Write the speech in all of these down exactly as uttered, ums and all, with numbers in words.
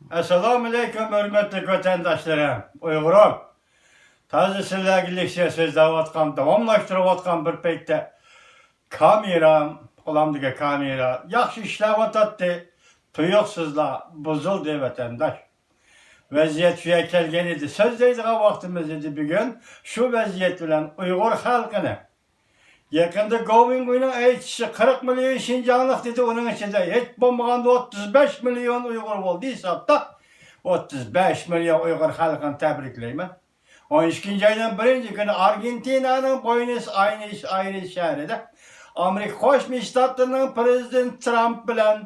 ئەسسالامۇئەلەيكۇم، ھۆرمەتلىك ۋەتەنداشلىرىم، ئۇيغۇرۇم! تازا سىلەرگە لېكسىيە سۆزلەۋاتقان، داۋاملاشتۇرۇۋاتقان بىر پەيتتە كامېرا، قولۇمدىكى كامېرا ياخشى ئىشلەۋاتاتتى. تۇيۇقسىزلا بۇزۇلدى، ۋەتەنداش. ۋەزىيەت شۇ يەرگە كەلگەن ئىدى. سۆزلەيدىغان ۋاقتىمىز ئىدى بۈگۈن. شۇ ۋەزىيەت بىلەن ئۇيغۇر خەلقىنى، يېقىندا گوۋېنگۇينىڭ ئېيتىشىچە، قىرىق مىليون شىنجاڭلىق دېدى، ئۇنىڭ ئىچىدە ھېچ بولمىغاندا ئوتتۇز بەش مىليون ئۇيغۇر بولدى ھېسابتا. ئوتتۇز بەش مىليون ئۇيغۇر خەلقىنى تەبرىكلەيمەن. ئون ئىككىنچى ئاينىڭ بىرىنچى كۈنى ئارگېنتىنانىڭ بوينس ئايرېس، ئايرېس شەھىرىدە ئامېرىكا قوشما شتاتلىرىنىڭ پىرېزىدېنتى ترامپ بىلەن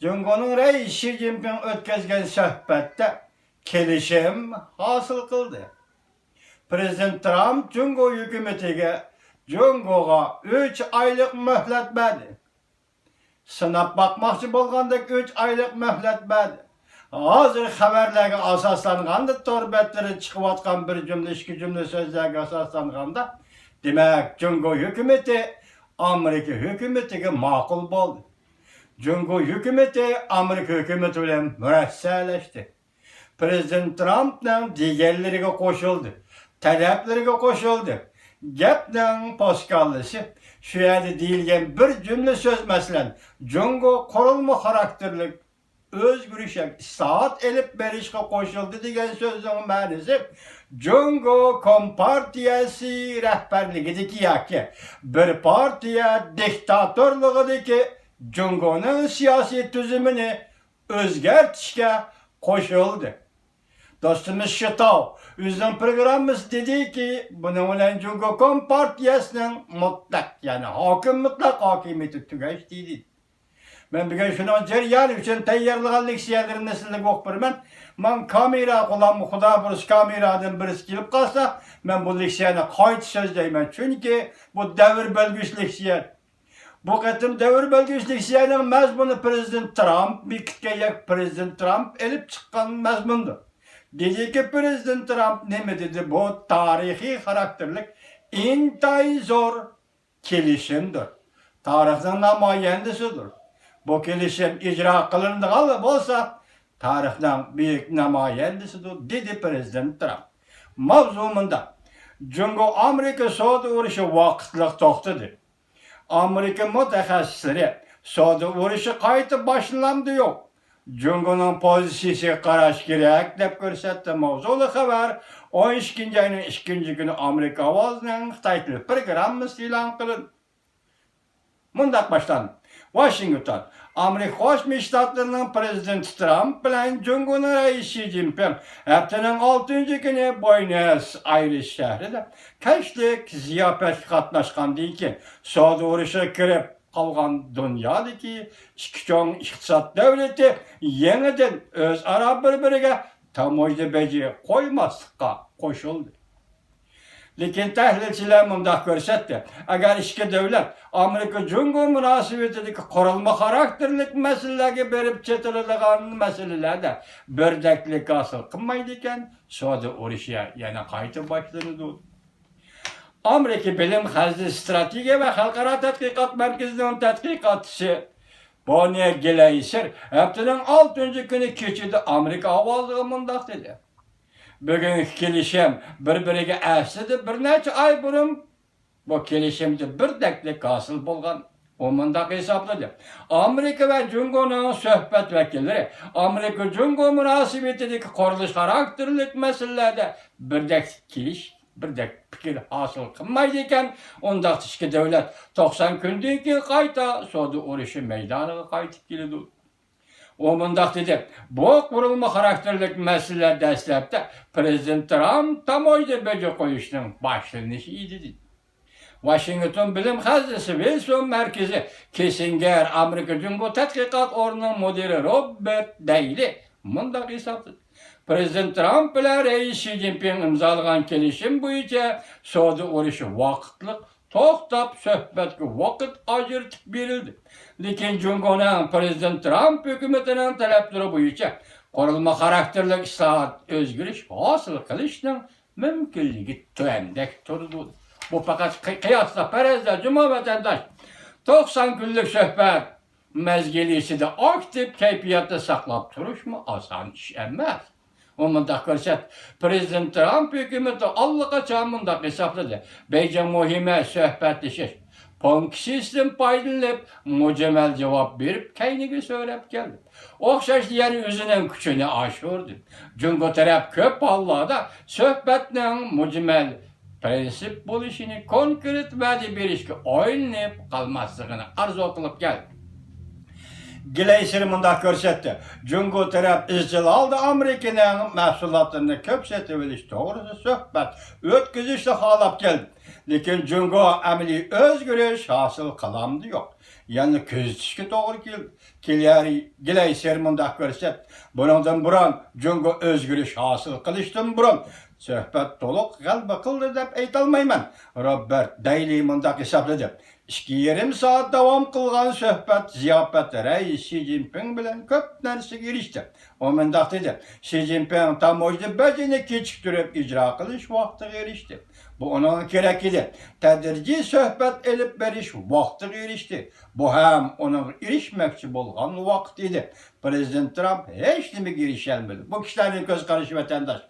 جۇڭگونىڭ رەئىسى شى جىنپىڭ ئۆتكۈزگەن سۆھبەتتە كېلىشىم ھاسىل قىلدى. پىرېزىدېنت ترامپ جۇڭگو ھۆكۈمىتىگە، جۇڭگوغا ئۈچ ئايلىق مۆھلەت بەردى. سىناپ باقماقچى بولغاندەك ئۈچ ئايلىق مۆھلەت بەردى. ھازىر خەۋەرلەرگە ئاساسلانغاندا، تور بەتلىرىدە چىقىۋاتقان بىر جۈملە، ئىككى جۈملە سۆزلەرگە ئاساسلانغاندا، دېمەك، جۇڭگو ھۆكۈمىتى ئامېرىكا ھۆكۈمىتىگە ماقۇل بولدى. جۇڭگو ھۆكۈمىتى ئامېرىكا ھۆكۈمىتى بىلەن مۇرەسسەلەشتى. پىرېزىدېنت ترامپنىڭ دېگەنلىرىگە قوشۇلدى، تەلەپلىرىگە قوشۇلدى. گەپنىڭ پوسكاللىسى، شۇ يەردە دېيىلگەن بىر جۈملە سۆز، مەسىلەن، جۇڭگو قۇرۇلما خاراكتېرلىك ئۆزگىرىش ياكى ئىسلاھات ئېلىپ بېرىشقا قوشۇلدى دېگەن سۆزنىڭ مەنىسى، جۇڭگو كومپارتىيەسى رەھبەرلىكىدىكى ياكى بىر پارتىيە دىكتاتورلۇقىدىكى جۇڭگونىڭ سىياسىي تۈزۈمىنى ئۆزگەرتىشكە قوشۇلدى. دوستىمىز شىتاۋ ئۆزىنىڭ پروگراممىسىدا دېدىكى، بۇنىڭ بىلەن جۇڭگو كومپارتىيەسىنىڭ مۇتلەق، يەنى ھاكىم، مۇتلەق ھاكىمىيىتى تۈگەشتى دېدى. مەن بۈگۈن شۇنىڭ جەريانى ئۈچۈن تەييارلىغان لېكسىيەلىرىمنى سىلەرگە ئوقۇپ بېرىمەن. ماڭا كامېرا قۇلاممۇ، خۇدا بۇيرۇسا كامېرادىن بىرسى كېلىپ قالسا، مەن بۇ لېكسىيەنى قايتا سۆزلەيمەن، چۈنكى بۇ دەۋر بۆلگۈچ لېكسىيە. بۇ قېتىم دەۋر بۆلگۈچ لېكسىيەنىڭ مەزمۇنى پىرېزىدېنت ترامپ بېكىتكەن ياكى پىرېزىدېنت ترامپ ئېلىپ چىققان مەزمۇندۇر. دېدىكى، پىرېزىدېنت ترامپ نېمە دېدى؟ بۇ تارىخىي خاراكتېرلىك ئىنتايىن زور كېلىشىمدۇر. تارىخنىڭ نامايەندىسىدۇر. بۇ كېلىشىم ئىجرا قىلىنىدىغانلا بولسا، تارىخنىڭ بۈيۈك نامايەندىسىدۇر، دېدى پىرېزىدېنت ترامپ. ماۋزۇ مۇنداق. جۇڭگو ئامېرىكا سودا ئۇرۇشى ۋاقىتلىق توختىدى. ئامېرىكا مۇتەخەسسىسلىرى سودا ئۇرۇشى قايتا باشلىنامدۇ يوق، جۇڭگونىڭ پوزىتسىيىسىگە قاراش كېرەك، دەپ كۆرسەتتى. ماۋزۇلۇق خەۋەر ئون ئىككىنچى ئاينىڭ ئىككىنچى كۈنى ئامېرىكا ئاۋازىنىڭ خىتاي تىلى پروگراممىسىدا ئېلان قىلىندى. مۇنداق باشلاندى. ۋاشىنگتون. ئامېرىكا قوشما شتاتلىرىنىڭ پىرېزىدېنتى ترامپ بىلەن جۇڭگونىڭ رەئىسى شى جىنپىڭ ھەپتىنىڭ ئالتىنچى كۈنى بوينس ئايرېس شەھىرىدە كەچلىك زىياپەتكە قاتناشقاندىن كېيىن، سودا ئۇرۇشىغا كىرىپ قالغان دۇنيادىكى ئىككى چوڭ ئىقتىساد دۆلىتى يېڭىدىن ئۆزئارا بىر-بىرىگە تاموژنا بېجى قويماسلىققا قوشۇلدى. لېكىن تەھلىلچىلەر مۇنداق كۆرسەتتى، ئەگەر ئىككى دۆلەت ئامېرىكا جۇڭگو مۇناسىۋىتىدىكى قۇرۇلما خاراكتېرلىك مەسىلىلەرگە بېرىپ چېتىلىدىغان مەسىلىلەردە بىردەكلىك ھاسىل قىلمايدىكەن، سودا ئۇرۇشى يەنە قايتا باشلىنىدۇ. ئامېرىكا بىلىم خەزنىسى ئىستراتېگىيە ۋە خەلقئارا تەتقىقات مەركىزىنىڭ تەتقىقاتچىسى بوننى گلەيسېر ھەپتىنىڭ ئالتىنچى كۈنى كېچىدە ئامېرىكا ئاۋازىغا مۇنداق دېدى. بۈگۈنكى كېلىشىم بىر-بىرىگە ئەسلىدە بىر نەچچە ئاي بۇرۇن بۇ كېلىشىمدە بىردەكلىك ھاسىل بولغان. ئۇ مۇنداق ھېسابلىدى، ئامېرىكا ۋە جۇڭگونىڭ سۆھبەت ۋەكىللىرى ئامېرىكا جۇڭگو مۇناسىۋىتىدىكى قۇرۇلۇش خاراكتېرلىك مەسىلىلەردە بىردەك كېلىش، بىردەك پىكىر ھاسىل قىلمايدىكەن، ئۇنداقتا ئىككى دۆلەت توقسان كۈندىن كېيىن قايتا سودا ئۇرۇشى مەيدانىغا قايتىپ كېلىدۇ. ئۇ مۇنداق دېدى، بۇ قۇرۇلما خاراكتېرلىك مەسىلە دەسلەپتە پىرېزىدېنت ترامپ تاموژنا بېجى قويۇشنىڭ باشلىنىشى ئىدى، دېدى. ۋاشىنگتون بىلىم خەزنىسى ۋىلسون مەركىزى كىسسىنگېر ئامېرىكا جۇڭگو تەتقىقات ئورنىنىڭ مۇدىرى روبېرت دەيلى مۇنداق ھېسابلىدى، پىرېزىدېنت ترامپ بىلەن رەئىس شى جىنپىڭ ئىمزالىغان كېلىشىم بويىچە سودا ئۇرۇشى ۋاقىتلىق توختاپ، سۆھبەتكە ۋاقىت ئاجرىتىپ بېرىلدى. لېكىن جۇڭگونىڭ پىرېزىدېنت ترامپ ھۆكۈمىتىنىڭ تەلەپلىرى بويىچە قۇرۇلما خاراكتېرلىك ئىسلاھات، ئۆزگىرىش ھاسىل قىلىشنىڭ مۇمكىنلىكى تۆۋەندەك تۇرىدۇ. بۇ پەقەت قىي-، قىياسلا پەرەزلەر جۇمۇ، ۋەتەنداش. توقسان كۈنلۈك سۆھبەت مەزگىلى ئىچىدە ئاكتىپ كەيپىياتتا ساقلاپ تۇرۇشمۇ ئاسان ئىش ئەمەس. ئۇ مۇنداق كۆرسەتتى، پىرېزىدېنت ترامپ ھۆكۈمىتى ئاللىقاچان مۇنداق ھېسابلىدى، بېيجىڭ مۇھىمە سۆھبەتلىشىش پونكىتسىدىن پايدىلىنىپ، مۇجمەل جاۋاب بېرىپ، كەينىگە سۆرەپ كەلدى. ئوخشاشلا يەنە ئۆزىنىڭ كۈچىنى ئاشۇردى. جۇڭگو تەرەپ كۆپ ھاللاردا سۆھبەتنىڭ مۇجمەل پىرىنسىپ بولۇشىنى، كونكرېت ۋەدە بېرىشكە ئايلىنىپ قالماسلىقىنى ئارزۇ قىلىپ كەلدى. گلەيسېر مۇنداق كۆرسەتتى، جۇڭگو تەرەپ ئىزچىل ھالدا ئامېرىكىنىڭ مەھسۇلاتلىرىنى كۆپ سېتىۋېلىش توغرىسىدا سۆھبەت ئۆتكۈزۈشنى خالاپ كەلدى. لېكىن جۇڭگو ئەمەلىي ئۆزگىرىش ھاسىل قىلامدۇ يوق، يەنە كۆزىتىشكە توغرا كېلىدۇ. كېلەر گلەيسېر مۇنداق كۆرسەتتى، بۇنىڭدىن بۇرۇن جۇڭگو ئۆزگىرىش ھاسىل قىلىشتىن بۇرۇن سۆھبەت تولۇق غەلىبە قىلدى دەپ ئېيتالمايمەن. روبېرت دەيلى مۇنداق ھېسابلىدى، ئىككى يېرىم سائەت داۋام قىلغان سۆھبەت زىياپەت رەئىس شى جىنپىڭ بىلەن كۆپ نەرسىگە ئېرىشتى. ئۇ مۇنداق دېدى، شى جىنپىڭ تاموژنا بېجىنى كېچىكتۈرۈپ ئىجرا قىلىش ۋاقتىغا ئېرىشتى. بۇ ئۇنىڭغا كېرەك ئىدى. تەدرىجىي سۆھبەت ئېلىپ بېرىش ۋاقتىغا ئېرىشتى. بۇ ھەم ئۇنىڭغا ئېرىشمەكچى بولغان ۋاقىت ئىدى. پىرېزىدېنت ترامپ ھېچنېمىگە ئېرىشەلمىدى. بۇ كىشىلەرنىڭ كۆز قارىشى، ۋەتەنداش.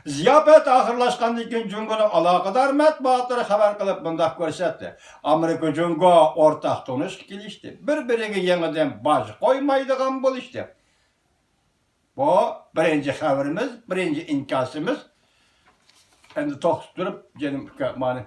زىياپەت ئاخىرلاشقاندىن كېيىن جۇڭگونىڭ ئالاقىدار مەتبۇئاتلىرى خەۋەر قىلىپ مۇنداق كۆرسەتتى، ئامېرىكا جۇڭگو ئورتاق تونۇشقا كېلىشتى، بىر-بىرىگە يېڭىدىن باج قويمايدىغان بولۇشتى. بۇ بىرىنچى خەۋىرىمىز، بىرىنچى ئىنكاسىمىز. ئەمدى توختىتىپ تۇرۇپ، جېنىم ئۇكا، مانا